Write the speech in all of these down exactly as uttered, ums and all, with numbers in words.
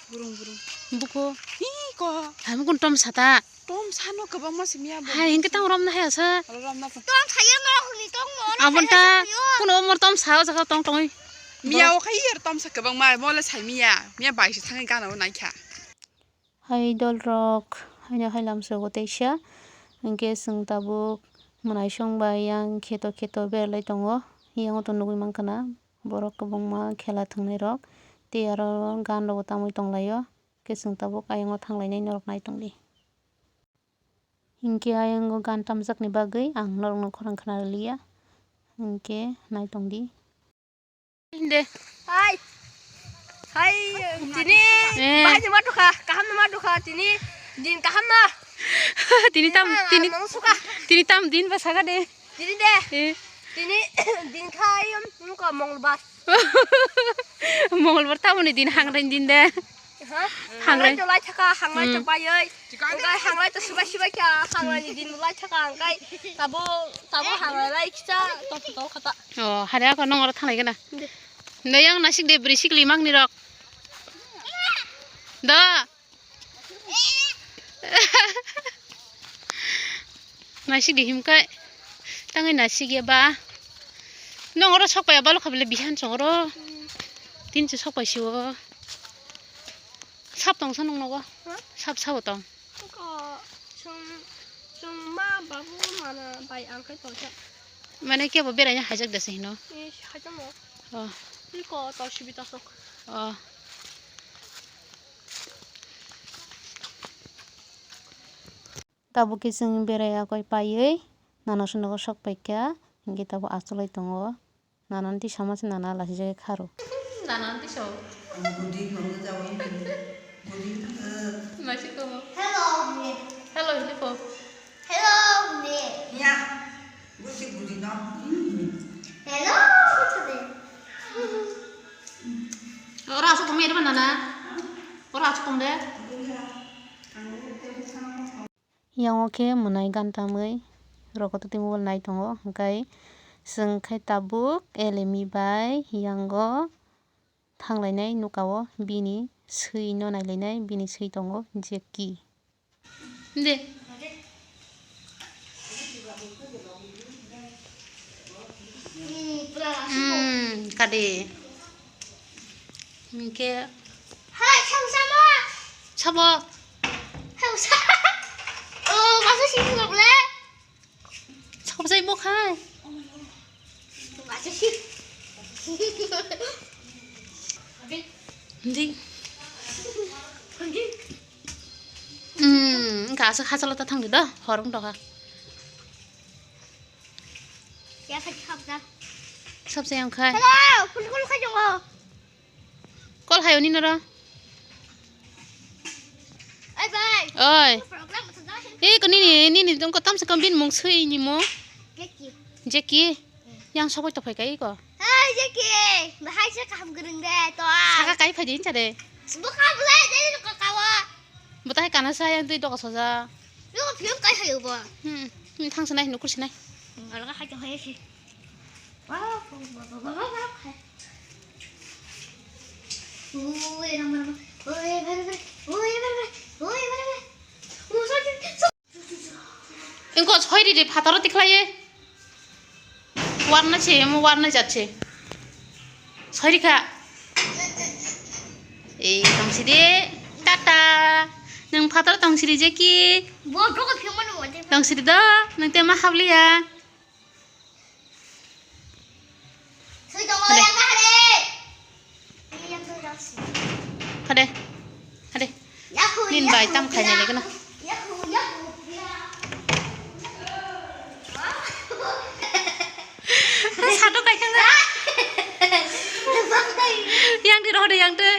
Burung, burung. Buko. Hi ko. Hai, mukun tom sata. Tom sano kwbangma simiya bo. Hai, hinkhe tang romna hai asa. Alo romna pho. Tom saya no huni tong mo. Abon ta. Kuno mor tom sa o jaga tong tongwi. Miya o khai yer tom sa kwbangma, mo le sai miya. Miya bai se thangwi gana o naikha. Hai dol rok, haino hai lamsogo teisa. Hinkhe chwng tabuk mwnaisong bai yang kheto kheto berlai tongo. Yango to nugwi mankha na. Borok kwbangma khela thwngnairok tei aro gan rokbo tamwi tonglaio, khe chwng tabuk ayongo thanglainai norok nai tongdi. Hinkhe ayongo gan tamjakni bagwi ang norokno khorang khna rwliya, hinkhe nai tongdi. Hinde. Hai. Hai, tini. Eh. Bahai ma dukha, kaham ma dukha, tini din kaham na. Tini tam, tini, tini tam din ba saga de. Tini de. Eh. Tini din khai, um, ko Mongolbar. Mongolbar tamoni din, hangrai din de. Ha? Hangrai. Hangrai to lai thaka, hangrai to hmm. Bayoi. Engkai hangrai to subai subai kha, hangrai ni din lai thaka, engkai tabo, tabo hangrai lai kisa, to to khata. Oh, hari ako nong oro thanglai gana. De. Nayang nasik de brisik limang ni rok. Da. Naisik di himkai. Tangwi naisik ya ba. Nong oro sok pai abalo khabile bihan chong oro. Tin se sok pai siwo. Sap tong sa nong nogo. Ha? Sap sabo tong. Ko sung sung ma babu mana bai ang kai tong sa. Mane kebo beraina hajak dasi hino. Ni hajak mo. Oh. Ni ko to sibi to sok. Oh. Tabuk khe chwng berai akoi paiwi nana sundok sok paikha, hinkhe tabuk achugwi tongo. Nana no tisa ma se nana lasijak khe kharo. Nana no tisa o. Hello. Hello, hini pho. Hello, hini. Ya. Hello, hini. Oro aswk tongma ere ba nana? Oro aswk tong de? Yango khe mwnai gan tamwi rokotwi mobile nai tongo, hwnkhe chwng khe tabuk elemi bai yango thanglainai nuka o bini swi no nailainai, bini swi tongo Jackie. De. Hmm, kade. Hingke. Hai, sabo, sabo. Sabo. Sabo, sabo. Oh, masa sih, sabo le. Sabo sai bo khai. Masa sih. Di. Hmm, engka aswk hachalo ta thangdi do, hor wng tongkha. Ya, sakhe khabda. Sabse wng khai. Hello, phone call khai tongo. Call hayo nini ro. Oi, bai. Oi. Program to da. Eh, ko nini, nini dong ko tamsa kam bin mung sui ni mo. Jackie. Jackie. Yang sokoi to phai kai ko. Hai, Jackie. Bahai se kaham gereng de to. Saka kai phai din cha de. Bo ka bulai de ko kawa. Bo tai kana sa yang tui dok soja. Yo ko film kai hayo bo. Hmm. Hmm, thang sanai nukur sanai. Ngala ka hai to hai si. Wow, wow, wow, wow, wow, wow. Ui, rama, rama. Ui, bare, bare. Ui, bare, bare. Ui, bare, bare. Ui, so, so, so. Engko soi ridi phataro tikhlaiye. Warna se, emo warna jat se. Soi rikha. Ei, tongsi de. Tata. Nang phataro tongsi ri je ki. Bo, bo, bo, bo, bo, bo. Tongsi ri do. Nang te ma habliya. Hade. Hade. Hade. Nin bai tam khainai le gana. Sado kai khang. Yang di roh de yang de.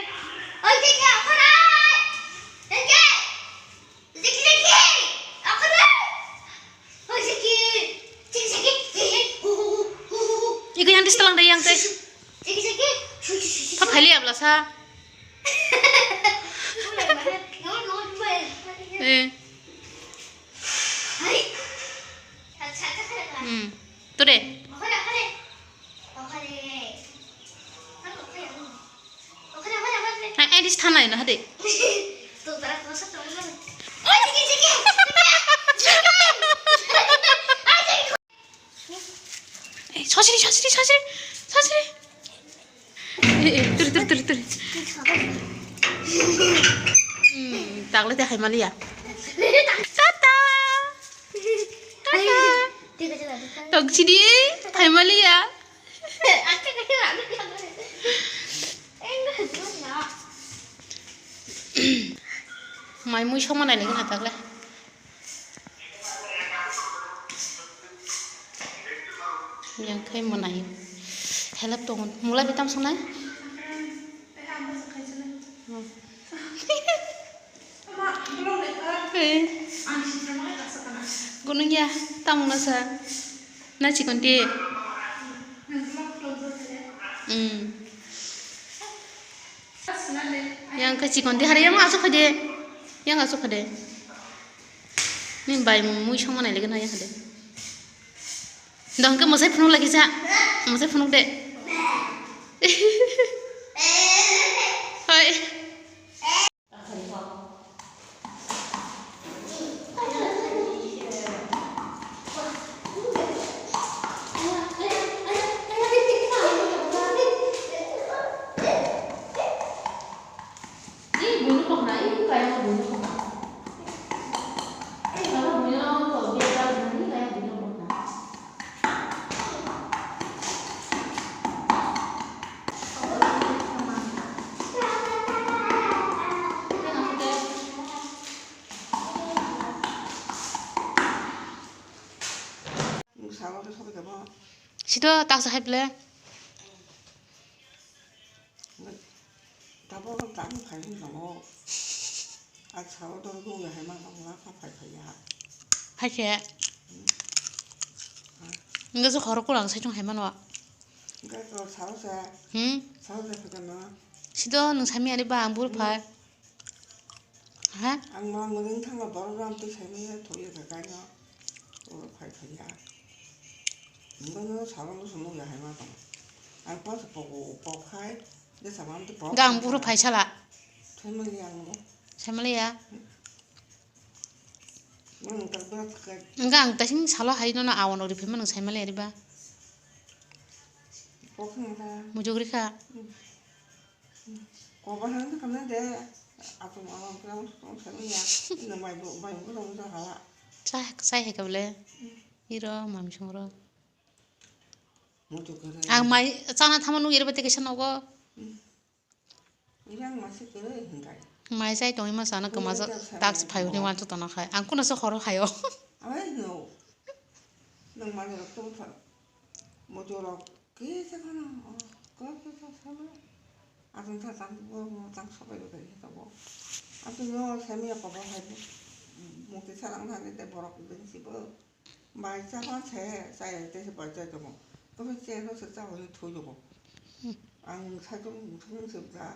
Iko yang distalang deh yang teh. Kau balik apa sa? Eh. Hmm. Tuh deh. Nah, eh, di sana. Hade. Ei, sosiri, sosiri, sosiri, sosiri. Ei, ei, turi, turi, turi, turi. Hmm, tagle te haimaliya. Tata. Tata. Tong sidi, haimaliya. Mai mui songma nai nini hatak le. Yang khai mo nai. Helap tongo. Mula bitam songnai? Hmm. Eh. Gunung ya, tamung nasa. Na chikon di. Hmm. Yang khe chikon di hari yang asuk phai de. Yang asuk phai de. Ni bai mui songma nai lagi na yang de. Dong ke mosai phunuk lagi sa. Mosai phunuk de. Hoi. Salo khe sobai tongmo. Sito taksa hai ble. Tabok tabok phai wng tongo. Ang salo to nung ya hai ma tong la kha phai phai ya. Hai khe. Hingke se khoro kurang sai chung hai mano. Hingke to salo se. Hmm. Salo se phai tongmo. Sito nung sami ani ba ang bul phai. Ha? Ang ma mwnwi thangma borok ram twi saimanya thokya kha kaino. Oro phai phaiya. Nungno sabang no sumuk ya hai ma tong. Ang pas pogo pok hai, de sabang twi pok. Ga ang buro phai sala. Family ang no. Family ya. Nang tak berat kai. Ga ang tasing sala hai no na awon ori family nang family ari ba. Pok nang ta. Mujugri kha. Koba hang khamna de, atum alam kram tong sami ya. Ino mai bo, mai bo tong ta hala. Chai, chai hai kable. Iro mam songro. Mutu kare. Ang mai chana thama nung iro bete kisa nogo. Ira ang masi kare hingkai. Mai chai tong ima sana kama tak phai ni wan to na khai. Ang kuna so khoro khayo. Ai no. Nang mai rok tong tha. Mutu rok. Kisa kheno, oh, kisa sama. Atun sa tang bo, mo tang sobai bo kari to bo. Atun no sami ya kobo hai bo. Mukti sarang thani te borok din si bo. Bai cha ban se, cha ya te se bai cha to bo. To se no se cha bo thui bo. Ang sa to mukti se cha.